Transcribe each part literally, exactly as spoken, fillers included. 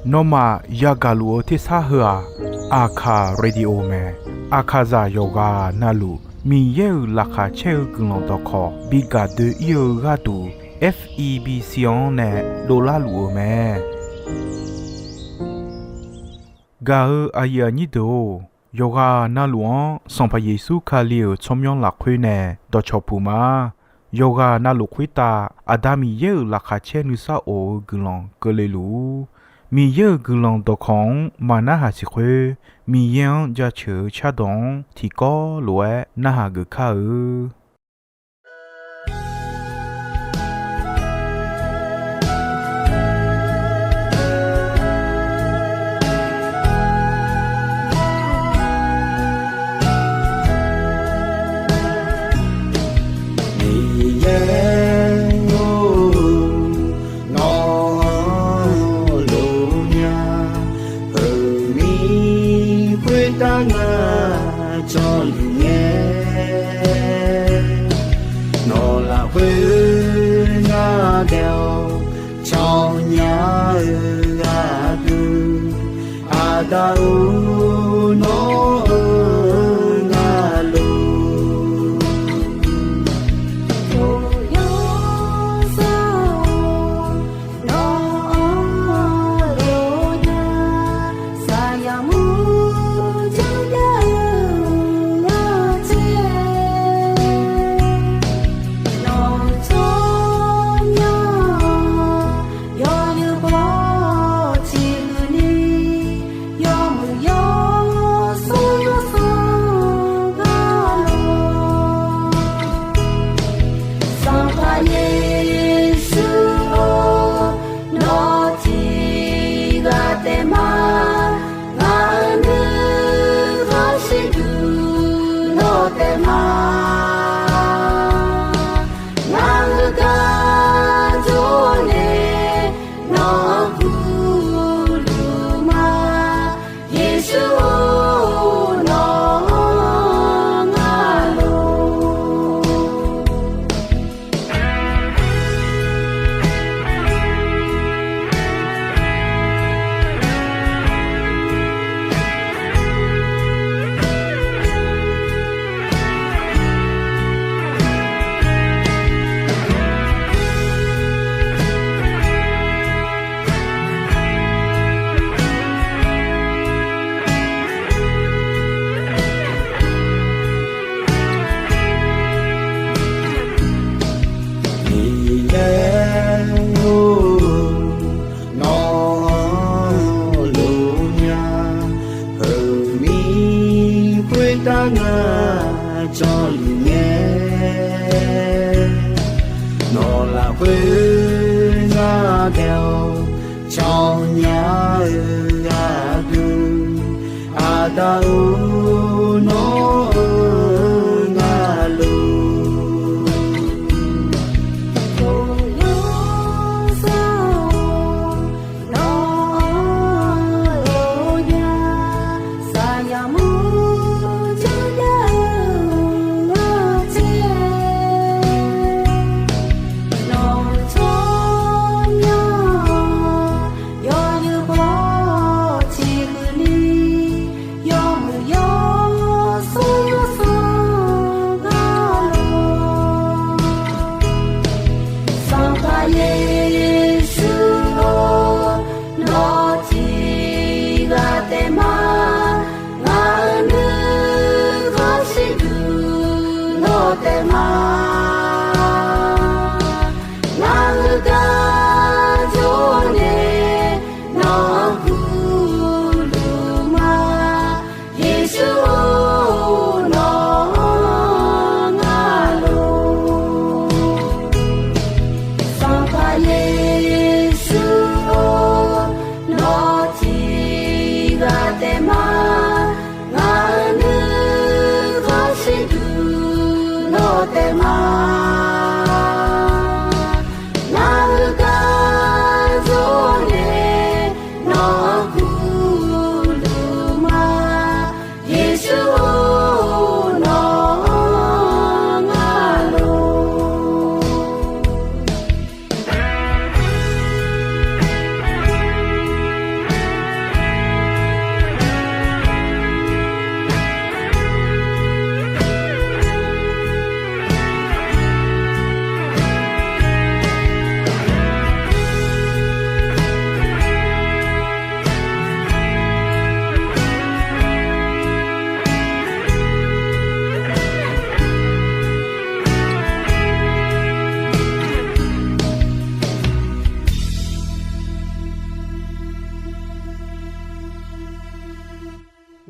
Nawmaf yagaq luf-eu tersar heu-aq, Aqkaq Radio mae. Aqkaqzaq yawqghaq navluf Miqyaer-euq laqkhaq caer-eu guiqlanq dawqkawq bi gaq doe-ir-eu gharduq, F E B C-anr nae dovlar luf-eu mae. Gaq-eu aqyuif aqnyir deuq-or, yawqghaq navluf-anr Sanqpaq Yeqsur Kali-euq tsawrmyanr lafkhoer nae dawqcawq puq ma. Yawqghaq navluf khoertav Aqda Miqyaer-euq laqkhaq caer nuisar of-eu guiqlanq keuvle luf-ur. Miqyaer-euq guiqlanq dawqkawq-anr maqnarhaq siq khoer, Miqyaer-anr jaceuq-eu cardawq-anr tiqkawv lof-aer narhaq geuf kar-eu. Miqyaer-or, nawq-anr lof nya, heumir khoertav ngar jawrluf ngae, nawq lafkhoer ngar daef-awr cawnya-eu gharduq, Aqda-or, nawr-eu ngar lof. Yawsanr-or, nawq-anr lof nya, saqyaq mur janrjav-eu ngar caer, nawq-euq tsawrmyanr yawzeu baw ciqhuiq ni, yawmuiq yawshawr yawsanr gar lof. Sanqpaq Yeqsur-or, nawr tiqghaq taef ma, ngaq-euq nuikhanr shirduq nawr taef ma. Ngaq-euq gar jawr nae nawq-anr gurluf ma, Yeqsur-or, nawq-anr ngar lof. Miqyaer-or, nawq-anr lof nya, heumir khoertav ngar jawrluf ngae, nawq lafkhoer ngar daef-awr cawnya-eu gharduq, Aqda-or, nawr-eu ngar lof. Yawsanr-or, nawq-anr lof nya, saqyaq mur janrjav-eu ngar caer, nawq-euq tsawrmyanr yawzeu baw ciqhuiq ni, yawmuiq yawshawr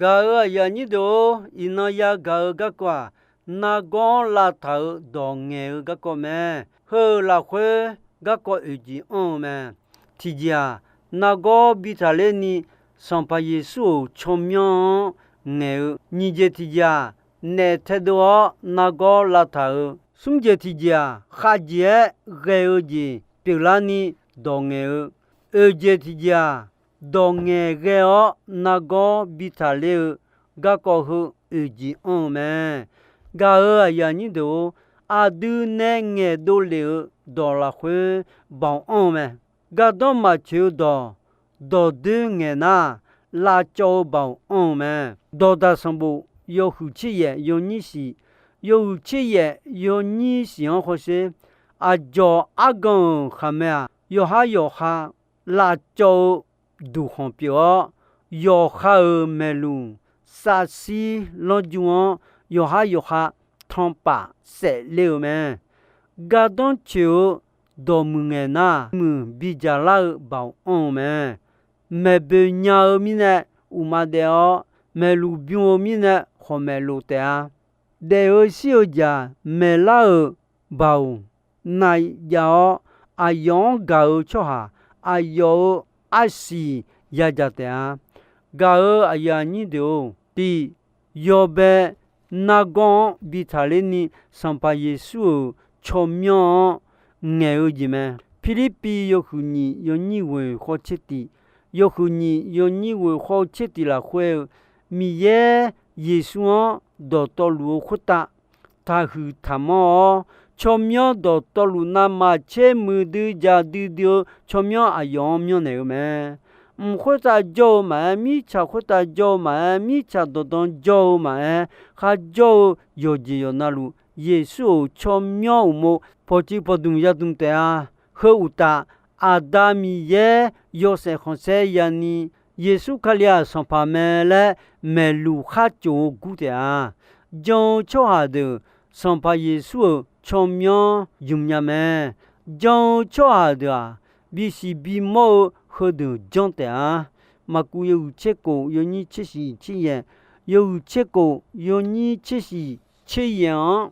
Gaq-euq aqyuif aqnyir deuq-or, iqnan yagaq-eu garkawv-aq, nargawr-anr lavtaq-euq dawq ngaeq-eu garkawv mae. Heu-euq lafkhoer garkawv oeq jeq anr-eu mae. Tiqjeq-aq, nargawr bi taqler ni Sanqpaq Yeqsur-euq tsawrmyanr-anr ngaeq-eu. Nyiq jeq tiqjeq-aq, naef taedov-awr nargawr lavtaq-eu. Smr jeq tiqjeq-aq, khavjeq-aer ghae-eu jeq pyeuflarni dawq ngaeq-eu. Oeq jeq tiqjeq-aq, dawq ngaeqghae-awr nargawr bi taqler-eu garkawv heu oeq jeq anr-eu mae. Gaq-euq aqyuif aqnyir deuq-or, aqdui nae ngaeqdov lef-eu dawq lafkhoer baoq anr-eu mae. Gardanr maqtsoeq-eu dawq, dawqdoer ngaeq nar, lavcawv-eu baoq anr-eu mae. Dawqdaq sanqbof yawhuiq tser yaef yawnyir shiq, yawhuiq tser yaef yawnyir shiq-anr hawsher. Aqdzawq argan-euq khaqmae-aq, yawqhar yawqha lavcawv-eu duqkhanq pyeuf-awr, yawqha-euq maeqluq, savshir lanrju-anr yawqhar yawqha tanqpaf saefler-eu mae. Gardanr tsoeq-eu dawqmuiq ngaeq nar, muiq bidzaq lar-eu baoq anr-eu mae. Maeqboeq nya-eu mirnae uqma daef-awr, maeqluq bym-eu mirnae khawqmaeq lof taef-a. Daef-eu shir-eu jaq maeqlar-euq baoq na jav-awr, aqyawf-anr gaq-eu tsawrhaq aqyawf-euq arsiq yadzaq taef-a. Gaq-euq aqyuif aqnyir deuq-or, tiq, yawbae nargawr-anr bi taqler ni Sanqpaq Yeqsur-euq tsawrmyanr-anr ngaeq-eu jeq mae. Pirlirpiv yawhuiq nyiq yawnyir ghoeq khawf tser tiq, yawhuiq nyiq yawnyir ghoeq khawf tser tiq lafkhoer-eu, Miqyaer Yeqsur-anr dawqtawvluf-eu khoertav taqhuiq taqmanr-awr, tsawrmyanr dawqtawvluf navmaqtser muiqdui jaqdui dui-eu tsawrmyanr aqyawf-anr myanrnaeq-eu mae. Mq khoertav jawr-eu maqaer, mirtsaq khoertav jawr-eu maqaer, mirtsaq dawqdan jawr-eu maqaer, kharjawr-eu yawqjeq yawqnavluf Yeqsur-euq tsawrmyanr uqmov pawqtsuif pawqdmq yadmq taef-a. Heu uqtaf, Aqda Miqyaer yawshaef khanqsaer yani, Yeqsur Kali-aq Sanqpaq mae laer maeqluq khar cof-eu gur taef-a. Jan-eu tsawrhaq deuq Sanqpaq Yeqsur-euq tsawrmyanr ymq nya mae. Jan-eu tsawrhaq deuq-aq, bisiq bimawr-eu heudeuq janr taef-a. Maqkuv yawhuiq tser kof yawnyir tser shiq tser yaef, yawhuiq tser kof yawnyir tser shiq tser yaef-anr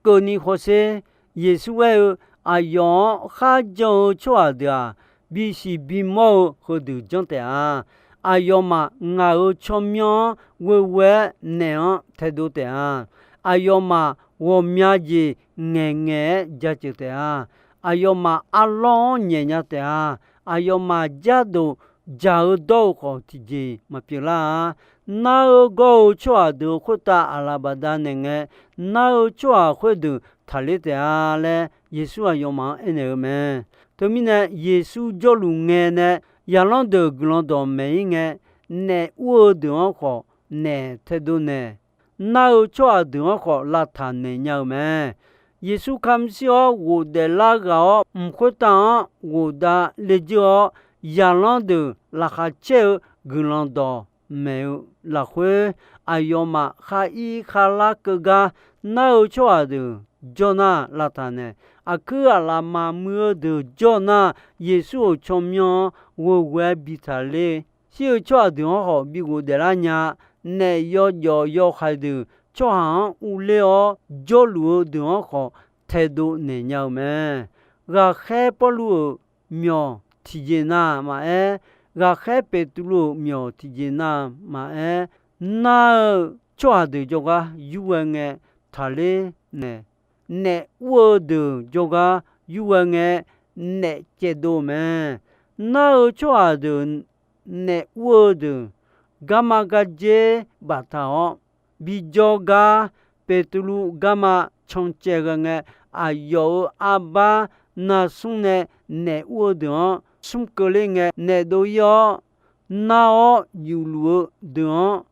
keuvni hawsher. Yeqsur aer-eu, Aqyawf-anr kharjan-eu tsawrhaq deuq-aq, bisiq bimawr-eu heudeuq janr taef-a. Aqyawfmaf ngaq-euq tsawrmyanr-anr ghoeghoe-aer naef-anr taedov taef-a. Aqyawfmaf ghawqmya jeq ngaeqngaeq-aer jaceuq taef-a. Aqyawfmaf arlawr-anr nyaef nya taef-a. Aqyawfmaf jardof jaq-eu dawr-eu khawf tiqjeq maqpyeuf lar-a. Nar-eu gawr-eu tsawrhaq deuq-euq khoertav aqlaf bafdav naeqngae, nar-eu tsawrhaq khoerdeuq taqler taef-a laer, Yeqsur aqyawfmaf-anr aernaeq-eu mae. Teumirnae, Yeqsur jawrluf ngae nae zaqlanr deuq guiqlanq dawqmaeq-ir ngae, naef ur-eu deuq-anr khawf naef taedov naeq, nar-eu tsawrhaq deuq-anr khawf lavtaq naeq nya-eu mae. Yeqsur kamq shir-awr ghofdaef lar ghaq-awr, mq khoertav-anr ghofdav le dzeur-awr, zaqlanr deuq laqkhaq caer-eu guiqlanq dawqmaeq-eu lafkhoer, aqyawfmaf khar ir khar lar keuv gar nar-eu tsawrhaq deuq jawr nar lavtaq naeq. Aqkuir aqlaf maqmuiq-eu deuq jawr nar, Yeqsur-euq tsawrmyanr-anr ghoeghoe-aer bi taqler. Shir-eu tsawrhaq deuq-anr khawf bi ghofdaef lar nya. Naef yawjawf yawhaiq deuq tsawrhaq-anr urler-awr jawrluf-eu deuq-anr khawf taedov naeq nya-eu mae. Ghaqkhaer Pawrluv-euq myawq tiqjeq na maqaer, ghaqkhaer Beqtuvluv-euq myawq tiqjeq na maqaer, nar-eu tsawrhaq deuq jawrgar yurghae ngae taqler naeq, naef ur-eu deuq jawrgar yurghae ngae naef caevdov mae. Nar-eu tsawrhaq deuq naef ur-eu deuq garma gardzer baftaq-awr bijawr gar, Beqtuvluv garma cancaev ghae ngae, aqyawf-euq arbar narsmr nae naef ur-eu deuq-anr smr keuvler ngae naef dov-ir-awr, nar-awr yufluf-eu deuq-anr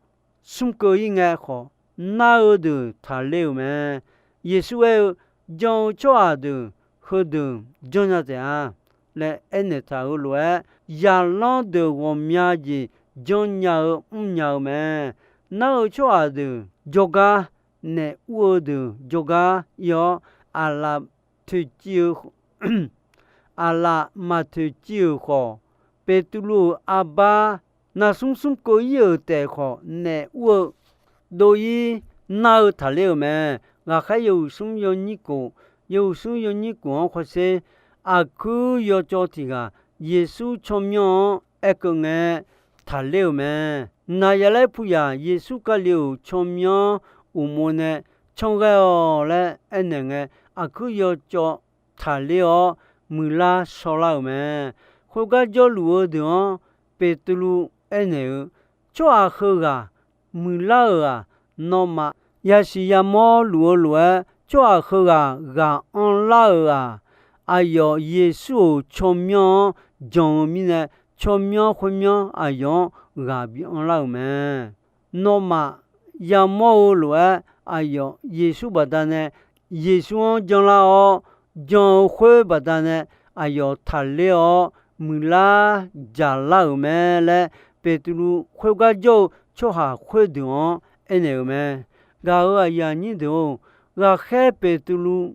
smr keuv-ir ngae khawf, nar-eu deuq taqler-euq mae. Yeqsur aer-eu, jan-eu tsawrhaq deuq heudeuq janrnya taef-a laer aernaeq taq-euq lof-aer, zaqlanr deuq ghawqmya jeq janrnya-eu mrnya-eu mae. Nar-eu tsawrhaq deuq jawrgar, naef ur-eu deuq jawrgar ir-awr, aqlaf toeqciv-eu aqlaf maq toeqciv-euq khawf, Beqtuvluv-euq arbar Navsmr smr keuv-ir-euq taef khawf naef ur-eu dov-ir nar-eu taqler-euq mae. Ghaqkhaer yawhuiq smr yawnyir kof, yawhuiq smr yawnyir kof-anr khawsher, aqkuir yawcawv tiq ghaq Yeqsur tsawrmyanr-anr aerkeuv ngae taqler-euq mae. Naqyaqlaer puyaq Yeqsur Kali-euq tsawrmyanr uqmov nae canr ghae-awq laer aernaeq ngae, aqkuir yawcawv taqler-awr muiqlar shawrlar-euq mae. Khoergar jawrluf-eu deuq-anr Beqtuvluv aernaeq-eu, Tsawrhaq heughaq muiqlar-euq-aq, nawmaf yasiq yamawr luf-eu lof-aer, tsawrhaq heughaq ghaq anrlar-euq-aq, aqyawf Yeqsur-euq tsawrmyanr-anr jan-eu mirnae, tsawrmyanr khoermyanr aqyawf-anr ghaq bi anrlar-euq mae. Nawmaf yamawr-eu lof-aer, aqyawf Yeqsur baqdanae Yeqsur-anr janlar-awr, jan-eu khoer baqdanae aqyawf taqler-awr muiqlar jaqlar-euq mae laer, Beqtuvluv khoergar jawr-eu tsawrhaq khoerdeuq-anr aernaeq-euq mae. Gaq-euq aqyuif aqnyir deuq-or, ghaqkhaer Beqtuvluv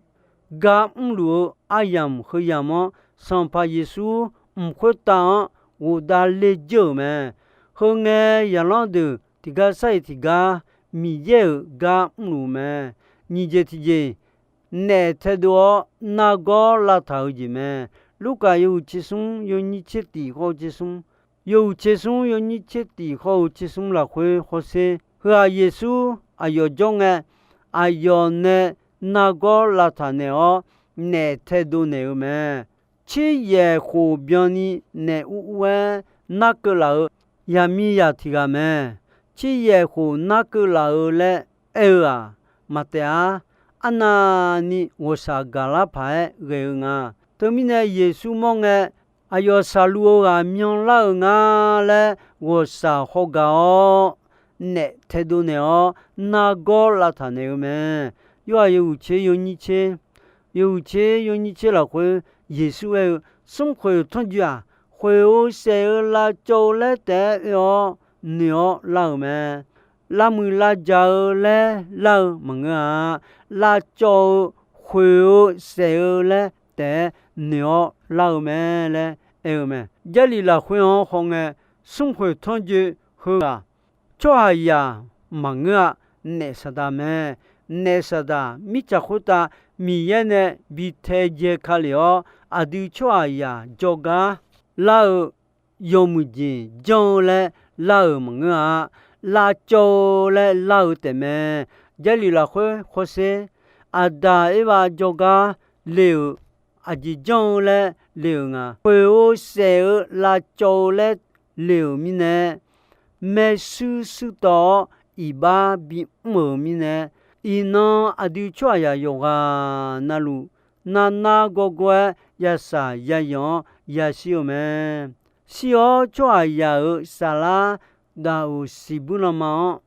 gar mrluf-eu aryamq heuyamq-anr, Sanqpaq Yeqsur mq khoertav-anr ghofdav le dzeur-euq mae. Heu ngae, zaqlanr deuq tiqgar sar-iq tiqgar Miqyaer-euq gar mrluf mae. Nyiq jeq tiqjeq, naef taedov-awr nargawr lavtaq-eu jeq mae. Lurkaf yawhuiq tser smr yawnyir tser tiq khawr-eu tser smr, yawhuiq tser smr yawnyir tser tiq khawr-eu tser smr lafkhoer hawsher, heu-aq Yeqsur aqyawf jawr ngae, aqyawf nae nargawr lavtaq naeq-awr, naef taedov naeq-eu mae. Tser yaeq khof byanni naef ur ur-aer narkeuv laf-eu yaqmiqzaq tiq ghaq mae. Tser yaeq khof narkeuv laf-eu laer aer-eu-aq, maqtaef-ar. Arnavni ghawqshaq gaqlar paq-aer ghae-eu nga. Teumirnae Yeqsur mawr ngae, aqyawf shaqluf-eu ghaq myanlar-eu nga laer ghawqshaq hawgaq-awr, naef taedov naeq-awr nargawr lavtaq naeq-eu mae. Yorhaq yawhuiq tser yawnyir tser, yawhuiq tser yawnyir tser lafkhoer Yeqsur aer-eu, Smrkhoeq tanrjoe-aq, khoeq-eu saef-eu lavcawv-eu laer taef-aer oe-awr noeq-awr lar-euq mae. Lavmuiq lavjaq-eu laer lar-eu maqngeur-a. Lavcawv-eu khoeq-eu saef-eu laer taef-aer noeq-awr lar-eu mae laer aer-eu mae. Jarlif lafkhoer-anr hawngae, smrkhoeq tanrjoe heughaq tsawrhaqzaq maqngeur-a. Naef Saqdaq mae. Naef Saqdaq mirtsaq khoertav Miqyaer nae bi taedzae ka lef-awr, aqdui tsawrhaqzaq jawrgar lar-eu yawmuiq jeq janr-eu laer lar-euq maqngeur-a. Lavcawv-eu laer lar-eu taefmae. Jarlif lafkhoer hawsher, Aqdaq Erbav jawrgar le-euq aqjeq janr-eu laer le-euq nga. Khoeq-eu saef-eu lavcawv-eu laer le-euq mirnae, maershuir shuir tawv-awr iqbax bimr-euq mirnae, iqnan aqdui tsawrhaqzaq yawqghaq navluf, narnar gawrgawr-aer yashaq yayanq-anr yashir-eu mae. Shir-awr tsawrhaqzaq-euq saflar daqoq siqbuir lanma-anr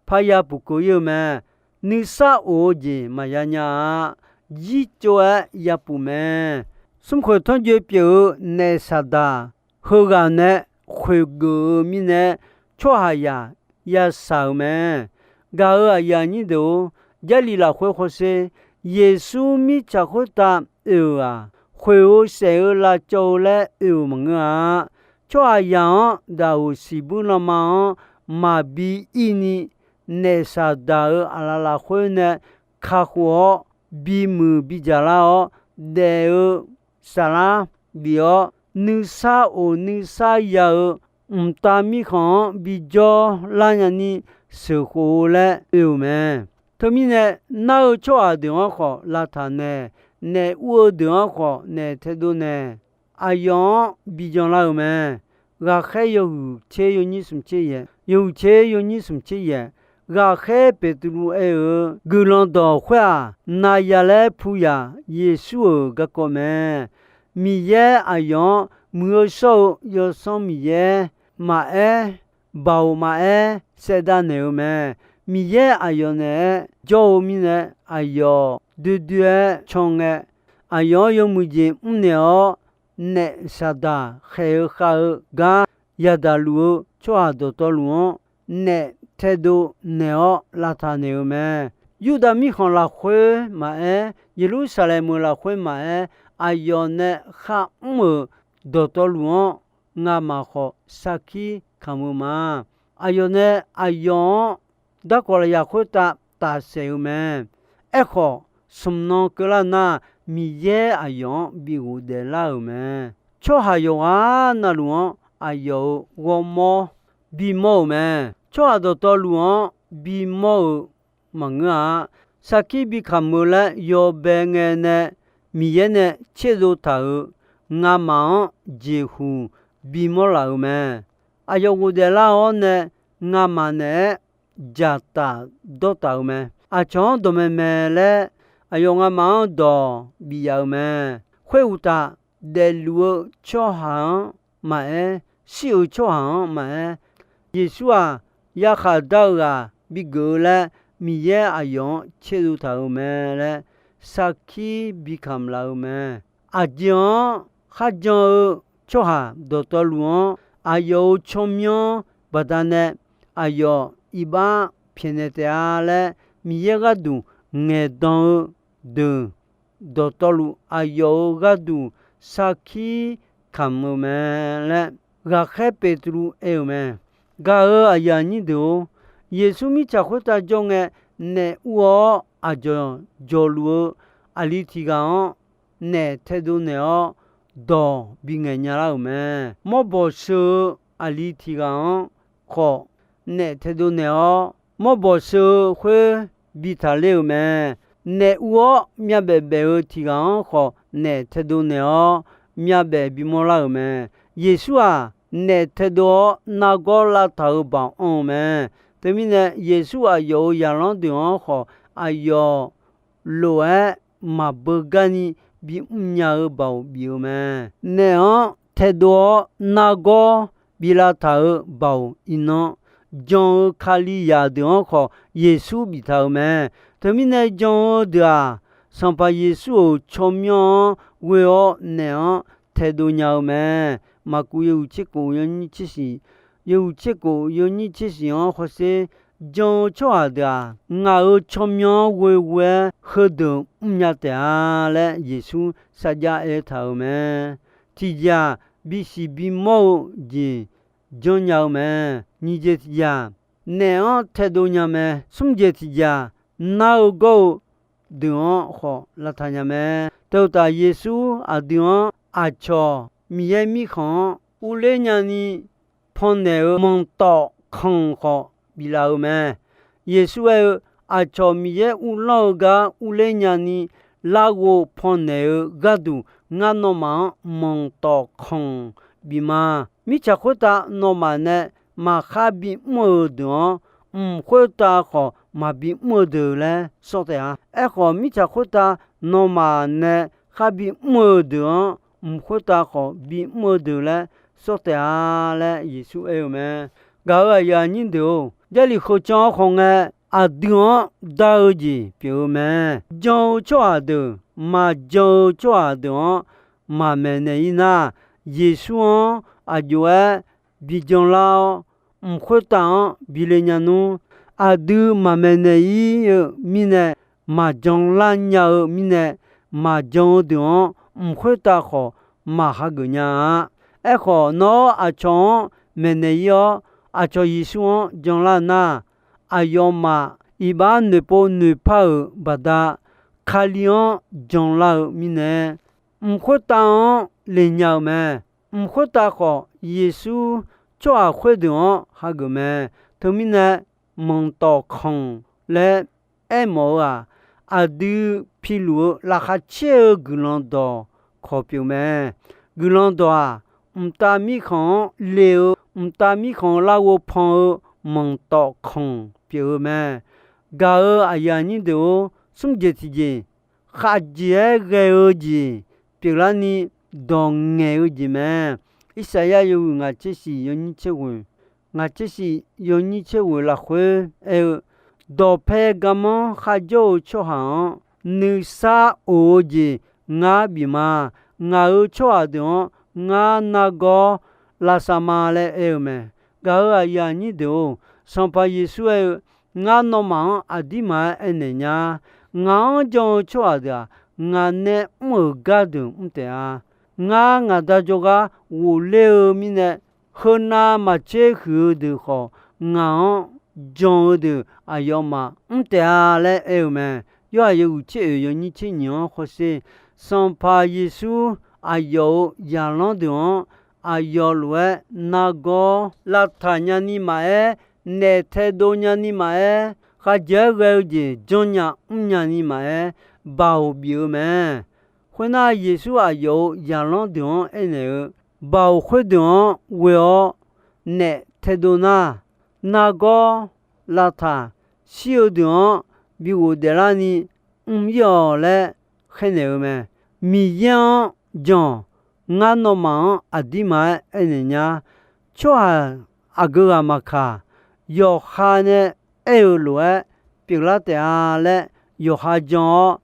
parya puq keuv-ir-eu mae. Nuisar of-eu jeq maqya nya-a. Jircov-aer yapuf mae. Smrkhoeq tanrjoe pyeuf-eu Naef Saqdaq heughaq nae khoeqgeuf-eu mirnae, tsawrhaqzaq yashaq-euq mae. Gaq-euq aqyuif aqnyir deuq-or, Jarlif lafkhoer hawsher, Yeqsur mirtsaq khoertav oe-euq-aq, khoeq-eu saef-eu lavcawv-eu laer oe-euq maqngeur-a. Tsawrhaqzaq-anr daqoq siqbuir lanma-anr maqbi ir ni, Naef Saqdaq-euq aqlaf lafkhoer nae kakhof-awr, bimuiq bidzaq lar-awr, daef-eu saflar bif-awr, nuisar of nuisar ya-eu mqtav mirkhanq-anr bijawr lar nyani sheuqkhof-eu laer oe-euq mae. Teumirnae, nar-eu tsawrhaq deuq-anr khawf lavtaq naeq, naef ur-eu deuq-anr khawf naef taedov naeq, aqyawf-anr bijan lar-euq mae. Ghaqkhaer yawhuiq tser yawnyir smq tser yaeq, yawhuiq tser yawnyir smq tser yaeq, ghaqkhaer Beqtuvluv aer-eu, Guiqlanq dawq khoer-aq, naqyaq laer puyaq Yeqsur-euq garkawv mae. Miqyaer aqyawf-anr muiq-eu shawr-eu Yawsanr Miqyaer maqaer, baoq maqaer saevdav naeq-eu mae. Miqyaer aqyawf naeq-aer jawr-eu mirnae, aqyawf doe doe-aer can ngae, aqyawf-anr yawmuiq jeq mrnaeq-awr, Naef Saqdaq khaeq-eu khav-eu gar yadaq luf-eu tsawrhaq dawqtawvluf-anr naef taedov naeq-awr lavtaq naeq-eu mae. Yurdav mirkhanq lafkhoer maqaer, Yeqlursaqlaeq meuq lafkhoer maqaer, aqyawf nae kharmr-euq dawqtawvluf-anr ngamaf khawf sarkir kamq-eu ma. Aqyawf nae aqyawf-anr darkawq lafyaq khoertav tafsaef-eu mae. Aerkhawf, smq nan keuvlar nar, Miqyaer aqyawf-anr bi ghofdaef lar-euq mae. Tsawrhaq yawqghaq navluf-anr aqyawf-euq ghawrmawr bimawr-euq mae. Tsawrhaq dawqtawvluf-anr bimawr-eu maqngeur-a. Sarkir bikamq-eu laer yawbae ngae nae Miqyaer nae tserdov taq-euq ngamaf-anr jeqhuq bimawr laf-euq mae. Aqyawf ghofdaef lar-awr nae ngamaf naeq-aer dzaqtaf dawrtaf-eu mae. Aqcawq-anr dawqmaeq maeq laer aqyawf ngamaf-anr dawq bif yaf-eu mae. Khoeruqtaf, daefluf-eu tsawrhaq-anr maqaer, shir-euq tsawrhaq-anr maqaer, Yeqsur-aq, yarkhaq dar-eu ghaq bigeuf-eu laer Miqyaer aqyawf-anr tserdov taq-euq mae laer sarkir bikamq laf-eu mae. Aqjeq-anr kharjan-eu tsawrhaq dawqtawvluf-anr aqyawf-euq tsawrmyanr baqdanae aqyawf iqbax pyaeqnaeq taef-a laer Miqyaer gharduq ngaeqdan-eu deuq dawqtawvluf aqyawf-euq gharduq sarkir kamq-eu mae laer, ghaqkhaer Beqtuvluv aer-euq mae. Gaq-euq aqyuif aqnyir deuq-or, Yeqsur mirtsaq khoertav jawr ngae, naef ur-awr aqdzawq dzawqluf-eu aqli tiq ghaq-anr naef taedov naeq-awr dawq bingaeq nya lar-euq mae. Mawrbawq sheu-eu aqli tiq ghaq-anr khawf naef taedov naeq-awr, mawrbawq sheu-eu khoer bi taqler-euq mae. Naef ur-awr myavbaef baef-eu tiq ghaq-anr khawf naef taedov naeq-awr, myavbaef bimawr lar-euq mae. Yeqsur-aq, naef taedov-awr nargawr lavtaq-euq baoq anr-eu mae. Teumirnae, Yeqsur aqyawf-euq zaqlanr deuq-anr khawf, aqyawf lof-aer maqbeu garni bimr nya-eu baoq bif-eu mae. Naef-anr taedov-awr nargawr bi lavtaq-euq baoq iqnan, jan-eu Kalizaq deuq-anr khawf Yeqsur biftaq-euq mae. Teumirnae jan-eu deuq-aq, Sanqpaq Yeqsur-euq tsawrmyanr-anr ghoe-awr naef-anr taedov nya-eu mae. Maqkuv yawhuiq tserkof yawnyir tsershif, yawhuiq tserkof yawnyir tsershif-anr hawsher, jan-eu tsawrhaq deuq-aq, ngaq-euq tsawrmyanr-anr ghoeghoe-aer heudeuq mrnya taef-a laer Yeqsur sarjax aertaq-euq mae. Tiqjeq-aq, bisiq bimawr-eu jeq janrnya-eu mae. Nyiq jeq tiqjeq-aq, naef-anr taedov nya mae. Smr jeq tiqjeq-aq, nar-eu gawr-eu deuq-anr khawf lavtaq nya mae. Teu uqtaf, Yeqsur aqdui-anr aqcawq Miqyaer Mirkhanq-anr urler nyani pannaeq-eu manqtawf kanq khawf biflaf-eu mae. Yeqsur aer-eu, Aqcawq Miqyaer uvlanr-eu gar urler nyani larghov pannaeq-eu gharduq, ngar nawmaf-anr manqtawf kanq bif ma. Mirtsaq khoertav nawmaf nae maqkhar bimr-eu deuq-anr, mq khoertav khawf maqbi mr-eu deuq laer sawr taef-a. Aerkhawf, mirtsaq khoertav nawmaf nae khar bimr-eu deuq-anr, mq khoertav khawf bimr-eu deuq laer sawr taef-a laer Yeqsur aer-eu mae. Gaq-euq aqyuif aqnyir deuq-or, Jarlif kheucan-anr khawf ngae, aqdui-anr dar-eu jeq pyeuf-eu mae. Jan-eu tsawrhaq deuq, maqjan-eu tsawrhaq deuq-anr maqmaeqnaeq-ir nar, Yeqsur-anr aqjox-aer bi janlar-awr, mq khoertav-anr bi le nya nmr. Aqdui maqmaeqnaeq-ir-eu mirnae, maqjan lar nya-eu mirnae, maqjan-eu deuq-anr mq khoertav khawf maq hageuf nya-a. Aerkhawf, nawr aqcawq-anr maeqnaeq-ir-awr, aqcawq Yeqsur-anr janlar nar, aqyawfmaf iqbax noeqpov noeqpar-euq baqda, Kali-anr janlar-eu mirnae, mq khoertav-anr le nya-eu mae. Mq khoertav khawf, Yeqsur tsawrhaq khoerdeuq-anr hageuf mae. Teumirnae, manqtawf kanq laer aermawf-eu-aq, aqdui piluf-eu laqkhaq caer-eu guiqlanq dawq kawq pyeuf mae. Guiqlanq dawq-aq, mqtav mirkhanq-anr le-eu, mqtav mirkhanq larghov pan-eu manqtawf kanq pyeuf-eu mae. Gaq-euq aqyuif aqnyir deuq-or, smr jeq tiqjeq, khavjeq-aer ghae-eu jeq pyeuflarni dawq ngaeq-eu jeq mae. Irsaqyar yawhuiq ngaq tser shiq yawnyir tser ghoeq, ngaq tser shiq yawnyir tser ghoeq lafkhoer aer-eu, Dawqpae garmanr kharjawr-eu tsawrhaq-anr nuisar of-eu jeq ngar bif ma. Ngaq-euq tsawrhaq deuq-anr ngar nargawr lavsav ma laer aer-eu mae. Gaq-euq aqyuif aqnyir deuq-or, Sanqpaq Yeqsur aer-eu, Ngar nawmaf-anr aqdirmar-aer aernaeq nya. Ngaq-anr jan-eu tsawrhaq deuq-aq, ngaq nae mr-euq gardeuq mr taef-a. Ngar ngaq Da jawrgar ghofler-eu mirnae, Heunav maqtser huiq-eu deuq khawf, ngaq-anr jan-eu deuq aqyawfmaf mr taef-a laer aer-eu mae. Yorhaq yawhuiq tser oeq yawnyir tser nyiq-anr hawsher, Sanqpaq Yeqsur aqyawf-euq zaqlanr deuq-anr aqyawf lof-aer nargawr lavtaq nyani maqaer, naef taedov nyani maqaer, khavjeq-aer ghae-eu jeq janrnya mrnya ni maqaer, baoq bif-eu mae. Khoernar, Yeqsur aqyawf-euq zaqlanr deuq-anr aernaeq-eu, Baoq khoerdeuq-anr ghoe-awr naef taedov nar, nargawr lavtaq shir-eu deuq-anr bi ghofdaef larni mr-ir-awq laer khaernaeq-eu mae. Miqyaer-anr jan-awq. Ngar nawmaf-anr aqdirma-aer aernaeq nya. Tsawrhaq aqgeu ghaq maqkaq, yawqha nae aer-eu lof-aer pyeuflar taef-a laer yawqha jan-awr,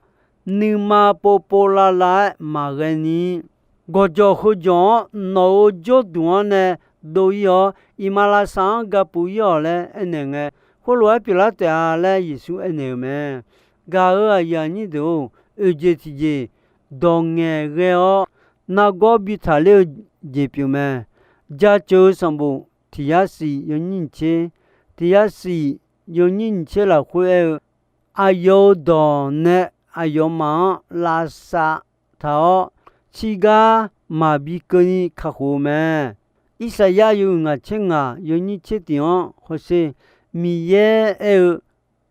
nuima povpov lavlav-aer maqghae ni, gawqjawq heujawq-anr nawq-euq jawrduq-anr nae dov-ir-awr, iqmalavshav-anr gapuf-ir-awq laer aernaeq ngae, khoerlof-aer pyeuflar taef-a laer Yeqsur aernaeq-euq mae. Gaq-euq aqyuif aqnyir deuq-or, oeqjeq tiqjeq dawq ngaeqghae-awr nargawr bi taqler-eu jeq pyeuf mae. Jaceuq-eu sanqbof tiq yar shif yawnyir nyiq tser, tiq yar shif yawnyir nyiq tser lafkhoer aer-eu, aqyawf-euq dawq nae aqyawfmaf-anr lavsav taq-awr, tsirgar maqbi keuvni kakhof-eu mae. Irsaqyar yawhuiq ngaq tser ngaq yawnyir tser tiq-anr hawsher, Miqyaer aer-eu,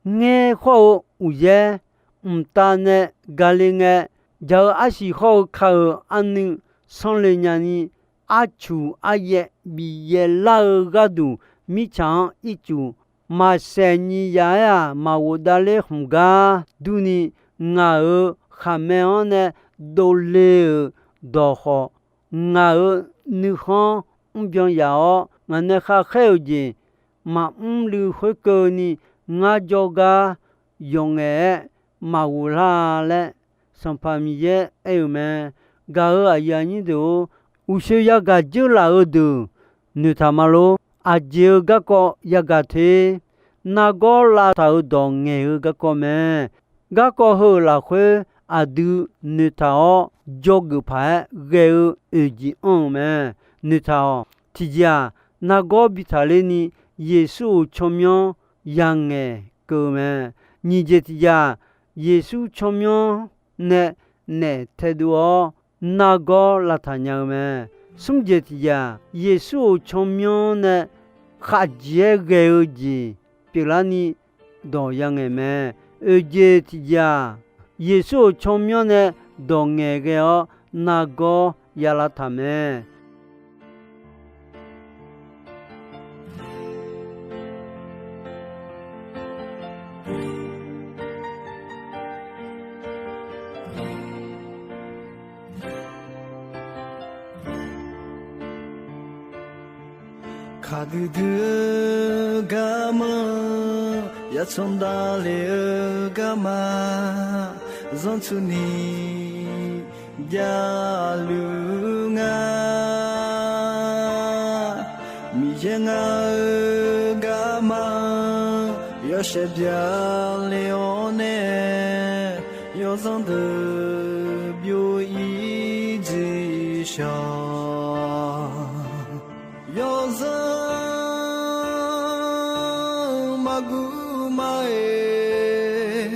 Ngaer khawr-eu uqyaer mqtav nae gale ngae, jaq-eu arsiq hawr-eu ka-euq arnuiv sanrle nyani, arcuq aryaev bif yaev lar-eu gharduq mirtsaq-anr ircuf maqsaeq nyiq yaf-aer-aq, maqghof davler hmq gar durni, ngaq-euq khaqmae-anr nae dovle-euq dawq khawf, ngaq-euq nuikhanr mrbyan yaf-awr, ngaq nae kharkhaer-euq jeq maqmr luiv khoerkeuvni, ngar jawrgar yawqngaef-aer maqghof lar-a laer, Sanqpaq Miqyaer aer-euq mae. Gaq-euq aqyuif aqnyir deuq-or, uqshoe yagaq dzeurlaf-eu deuq noeqtaq ma lor. Aqjeq-eu garkawv yagaq te. Nargawr lavtaq-euq dawq ngaeq-eu garkawv mae. Garkawv heu-euq lafkhoer aqdui noeqtaq-awr, dzawgeuf paq-aer ghae-eu oeq jeq anr-eu mae. Noeqtaq-awq. Tiqjeq-aq, nargawr bi taqler ni, Yeqsur-euq tsawrmyanr yangaeq keuv-eu mae. Nyiq jeq tiqjeq-aq, Yeqsur tsawrmyanr nae naef taedov-awr, nargawr lavtaq nya-eu mae. Smr jeq tiqjeq-aq, Yeqsur-euq tsawrmyanr nae khaqjeq-aer ghae-eu jeq pyeuflarni dawq yangaeq mae. Oeq jeq tiqjeq-aq, Yeqsur-euq tsawrmyanr nae dawq ngaeqghae-awr nargawr ya lavtaq mae. Kaqdui dui-eu garma, yartsanq davle-eu garma, zanrtsuni javluf nga. Miqyaer ngar-eu garma, yawshaef byaqle-awr nae, yawzanr deuq byov-ir jeq shawq. Yawzanr maqguv maqghae,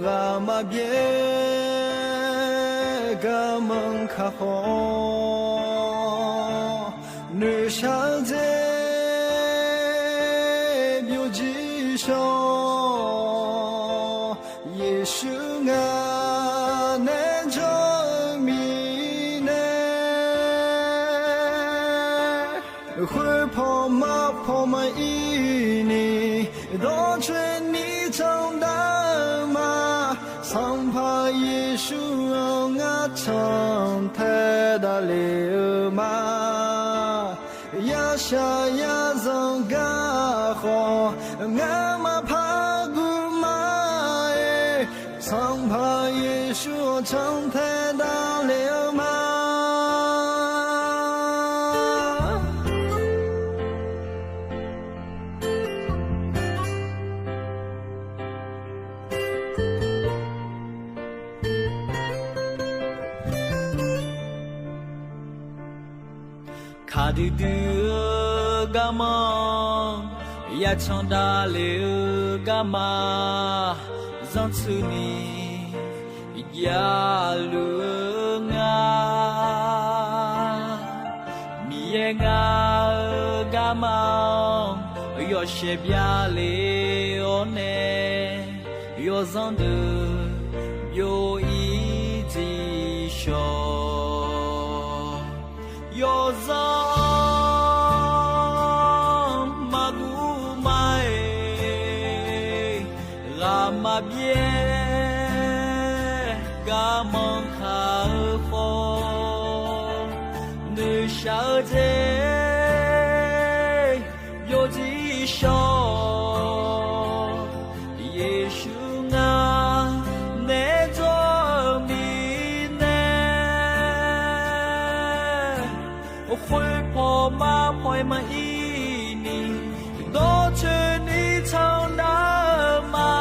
ghaq maqbyaer garmanr kakhof, noeqshaq-eu dzer byovjir shawq. Yeqsur ngaq nae jawr-eu mirnae, khoerpaw marpaw maqir ni, dawrcoeni candav-eu ma. Sanqpaq Yeqsur-anr ngar cantae davle-eu ma. Yashaq yazanq garkhawf, ngamaf par guv ma-aer, Sanqpaq Yeqsur-anr cantae davle-eu ma. Kaqdui dui-eu garmanr, yacan davlef-eu garma, zanrtsuini javluf-eu nga. Miqyaer ngar-eu garma-anr yawshaef byavlef-awr nae, yawzanr deuq byov-ir dziq shawq. Yawzanr maqguv ma-eq, ghaq maqbyaer garmanr kaq-eu khawf, noeqshaq-eu jeq byov dziq shawq. Yeqsur ngar naeq-aer jawr-eu mirnae, khoerpaw mar paw-aer maqir ni, dawrcoeni tsanr nar-eu ma.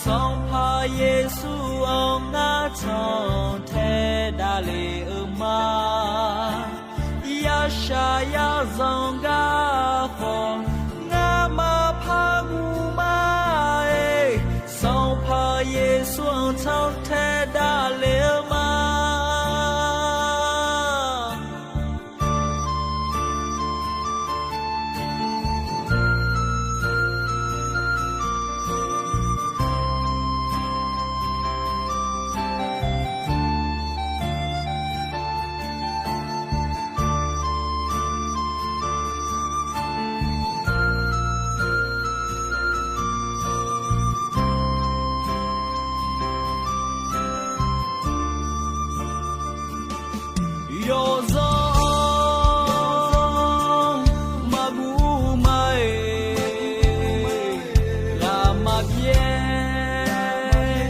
Sanqpaq Yeqsur-anr ngar cantae davlef-eu ma. Yashaq yazanq gar khawf, ngamaf par guv ma-eq, Sanqpaq Yeqsur-anr cantae davlef-eu ma. Yawzanr maqguv ma-eq, ghaq maqbyaer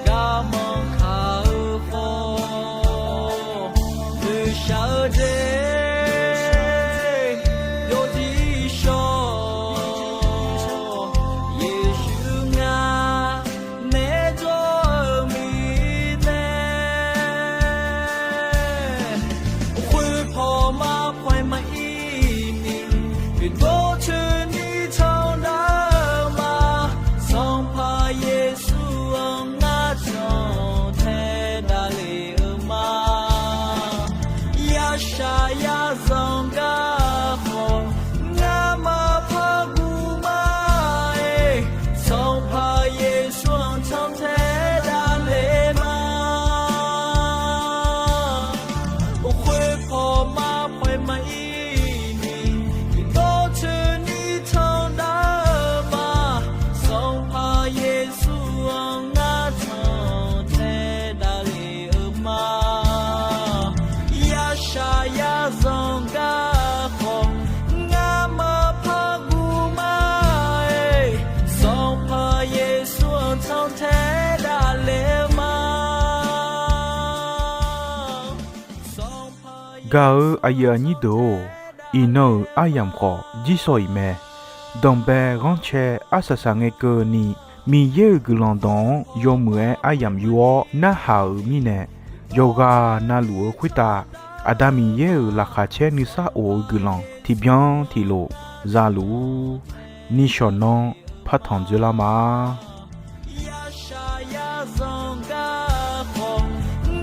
garmanr kaq-eu khawf, noeqshaq-eu jeq byov dziq shawq. Yeqsur ngar naeq-aer jawr-eu mirnae, khoerpaw mar paw-aer maqir ni, dawrcoeni tsanr nar-eu ma. Sanqpaq Yeqsur-anr ngar cantae davlef-eu ma. Yashaq yazanq gar khawf, ngamaf par guv ma-eq, Sanqpaq Yeqsur-anr cantae davlef ma. Khoerpaw mar paw-aer maqir ni, dawrcoeni tsanr nar-eu ma. Sanqpaq Yeqsur-anr ngar cantae davlef-eu ma. Yashaq yazanq gar khawf, ngamaf par guv ma-eq, Sanqpaq Yeqsur-anr cantae davlef-eu ma. Gaq-eu aqyuif aqnyir deuq-or, iqnan-euq aryamq khawf jirsawq iq mae. Danqbae ghanrcae arsaq saqngae keuvni, Miqyaer-euq guiqlanq dawq-anr yawmuiq-aer aryamq yur-awr narhaq-euq mirnae, yawqghaq navluf-eu khoertav Aqda Miqyaer-euq laqkhaq caer nuisar of-eu guiqlanq tiqbyan tiqlof zaluf-ur. Nishawq nanr partanq dzoerlar ma. Yashaq yazanq gar khawf,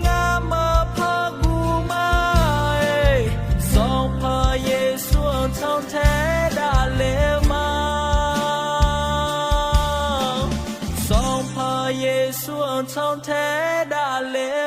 ngamaf par guv ma-eq, Sanqpaq Yeqsur-anr cantae davlef-eu ma. Sanqpaq Yeqsur-anr cantae davlef